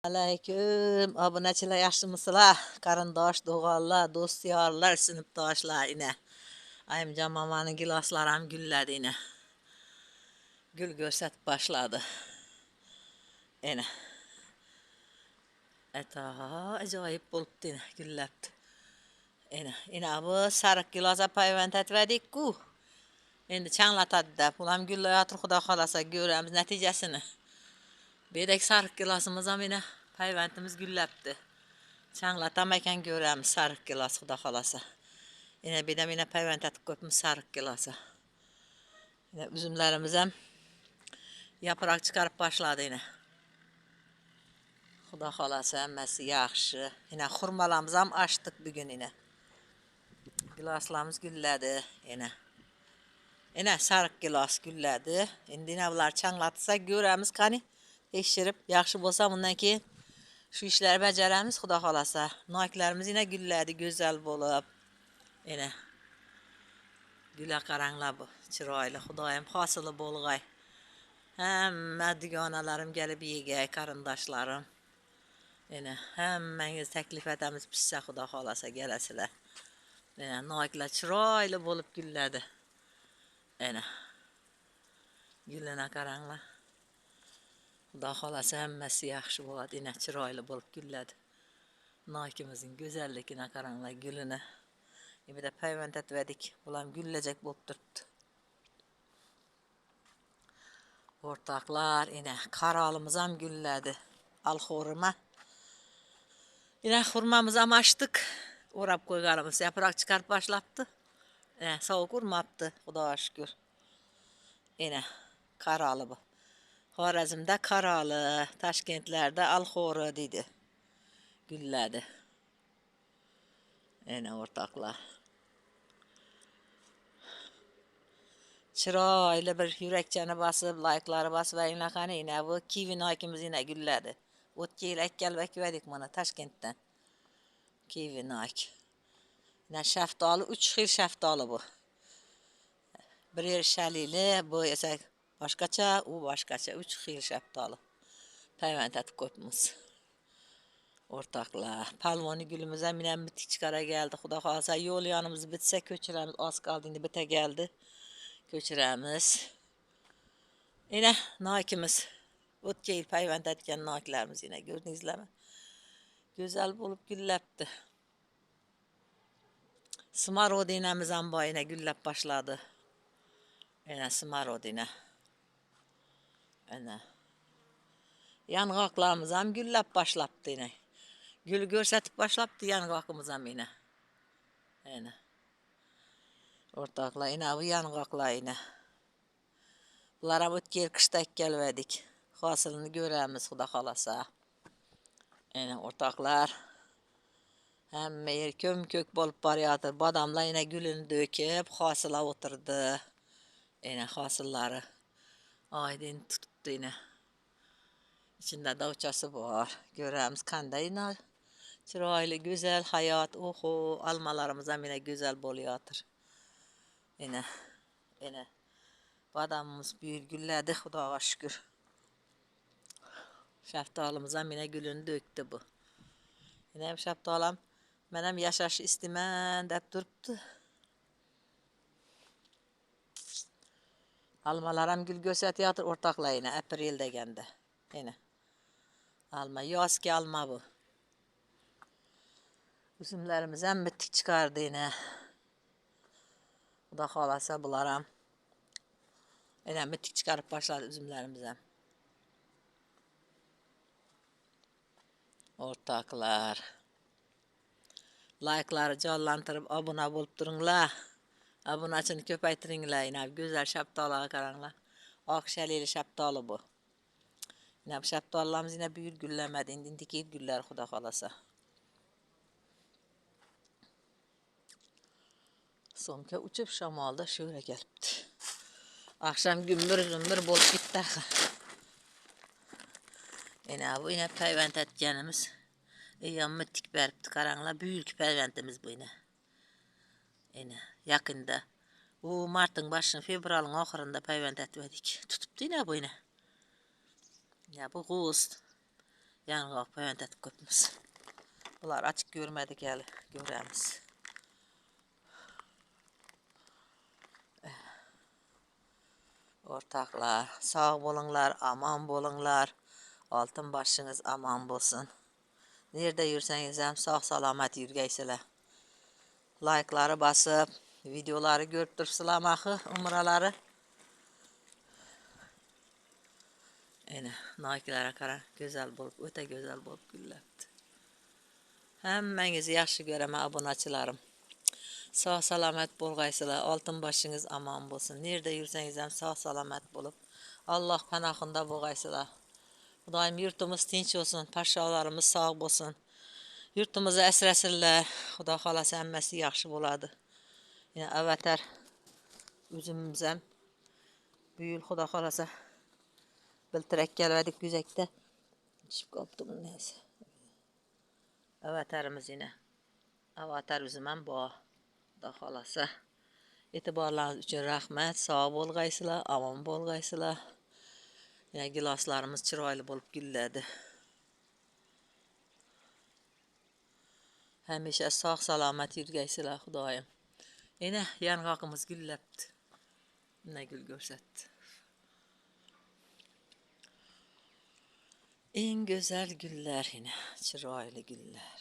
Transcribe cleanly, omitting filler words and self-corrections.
Aleyküm. Abunachilar yaxshimisizlar? Qarindosh, doğanlar, do'st yorlar, sinfdoshlar ine. Ayımcan mamanın gilasları ham gülledi yine. Gül görsətib başladı. Ene. Eta acayip bolupdu yine, gülləbdi. Ene, ine bu sarıq gilasa payvand etmədik-ku. Endi çanlatadı da. Bulam güllə yatır, Xuda xalasa görəmiz nəticəsini. Bir də sarıq gilasımız ham yine payvandimiz gülləbdi. Çanlatam ekan görəmiz sarıq gilas Xuda xalasa. Yine bir də yine payvand etib qoyubmuş sarıq gilasa. Yine üzümlərimiz ham yaprak çıxarıb başladı yine. Xuda xalasa həmməsi yaxşı. Yine xurmalarımızı ham açdıq bugün yine. Gilaslarımız güllədi yine. Yine sarıq gilas güllədi. İndi yine bunlar çanlatsa görəmiz qani. Tekşirib yaxşı bolsa bundan ki şu işləri bacaramiz Xuda xalasa. Naklarımız yine güllədi, gözəl bolub. Yine gülə qaranglar bu chiroyli. Xudoyim hosili bo'lg'ay. Hamma dugonalarim kelib yegay, qarindoshlarım. Yine hammangiz taklif etamiz pishsa Xudo xolasa kelasizlar. Yine noklar chiroyli bo'lib gulladi. Yine gulini qaranglar. Xudo xolasa hammasi yaxshi bo'ladi. Yine chiroyli bo'lib gulladi. Nokimizning go'zalligini qaranglar gulini. Bir de payvand etverdik. Bulam gülləcək bo'lib turibdi. Ortaqlar yine karalımız ham güllədi. Al xurma. Yine xurmamızı ham açdık. Orab qoyğanımız yaprak çıxarıb başlapdı. Yine soğuk urmapdı. Xudoya şükür. Yine karalı bu. Xorazmda karalı, Taşkentlərdə alxoru dedi. Güllədi. Yine ortaqlar. Chiroyli bir yurakchani bosib, laykları bosib, ayinglar qani, yine bu kivi nokimiz yine gulladi. O'tgan yil akkalib akvadik mana Toshkentdan. Kivi nok. Yine shaftoli, 3 xil shaftoli bu. Bir yer shalili, bu esa boshqacha, u boshqacha, 3 xil shaftoli. Payvand etib qo'yibmiz. O'rtoqlar, palvoni gulimiz ham yine bitik chiqara keldi. Xudo xolasa yo'l yonimiz bitsa ko'chiramiz. Oz qoldi, endi bita keldi. Ko'chiramiz. Yine nokimiz. O'tgan yil payvand etgan noklarimiz yine ko'rdingizlarmi? Go'zal bo'lib gullabdi. Smorodinamiz ham bor, yine gullab boshladi. Yine smorodina. Yine yong'oqlarimiz ham gullab boshlabdi yine. Gül ko'rsatib boshlabdi yong'oqimiz ham yine. Yine. O'rtoqlar, yine bu yong'oqlar yine. Bular ham o'tgan yil qishda ekkalvadik. Hosilini ko'ramiz Xudo xolasa. Yine o'rtoqlar, hamma yer ko'm-ko'k bo'lib borayotir. Bodamlar yine gulini to'kib, hosila o'tirdi. Yine hosillari oydin tutibdi yine. İçinde dovchasi bor. Ko'ramiz qanday chiroyli, go'zal hayot. Oho, almalarimiz ham yine go'zal bo'layotir. Yine, yine badamimiz buyur gulladi, Xudoga shukr. Shaftolimiz ham yine gulini to'kdi bu. Yine ham shaftolam men ham yashash istaman deb turibdi. Almalar ham gul ko'rsatyapti o'rtoqlar yine aprel deganda. Yine alma, yozgi alma bu. Üzümlərimiz ham bitik chiqardi yine. Xudo xolasa bular ham yine bitik chiqarib boshladi üzümlərimiz ham. O'rtoqlar, laykları jonlantirib obuna bo'lib turinglar. Obunachini ko'paytiringlar. Yine go'zal shaftoliga qaranglar. Oq shalili shaftoli bu. Yine bu shaftolilarimiz yine bu yil gullamadi. Endi indiki yil gullar Xudo xolasa. So'mka uchib shamolda sho'ra kelibdi. Akşam gümbür gümbür bo'lib ketdi. Yine bu yine payvand etganimiz. Eyam mitik beribdi qaranglar. Bu yilki payvandimiz bu yine. Yine yakında. Bu martın başını, fevralın oxirida payvand etdik. Tutibdi yine bu yine. Ya bu g'o'z. Yong'oq payvand etib qo'yibmiz. Bular açık görmedik hali. Göremiz. O'rtoqlar, sog' bo'linglar, aman bo'linglar. Oltin boshınız aman bo'lsin. Nerede yursangiz ham sog' salomat yurgaysizlar. Like'ları basıp, videoları görüp turibsizlar axı, umraları. Ene, noklara qarang, go'zal bo'lib, o'ta go'zal bo'lib gullabdi. Hammangizni yaxshi ko'raman obunachilarim. Sog' salomat bo'lg'aysizlar, oltin boshingiz omon bo'lsin. Nerede yursangiz ham sog' salomat bo'lib, Alloh panohida bo'lg'aysizlar. Xudoyim yurtimiz tinch bo'lsin, podsholarimiz sog' bo'lsin. Yurtimizni asrasinlar. Xudo xolasa hammasi yaxshi bo'ladi. Yine avatar o'zimiz ham bu yil Xudo xolasa biltirak kelvadik güzakda. Tushib qolibdi bu nesi. Avatarimiz yine. Avatar o'zim ham bor. Xudo xolasa. E'tiborlaringiz uchun rahmat. Sog' bo'lg'aysizlar, omon bo'lg'aysizlar. Yine giloslarimiz chiroyli bo'lib gulladi. Hamisha sog' salomat yurgaysizlar Xudoyim. Ene yong'oqimiz gullabdi. Mana gul ko'rsatdi. Eng go'zal gullar yine, chiroyli gullar.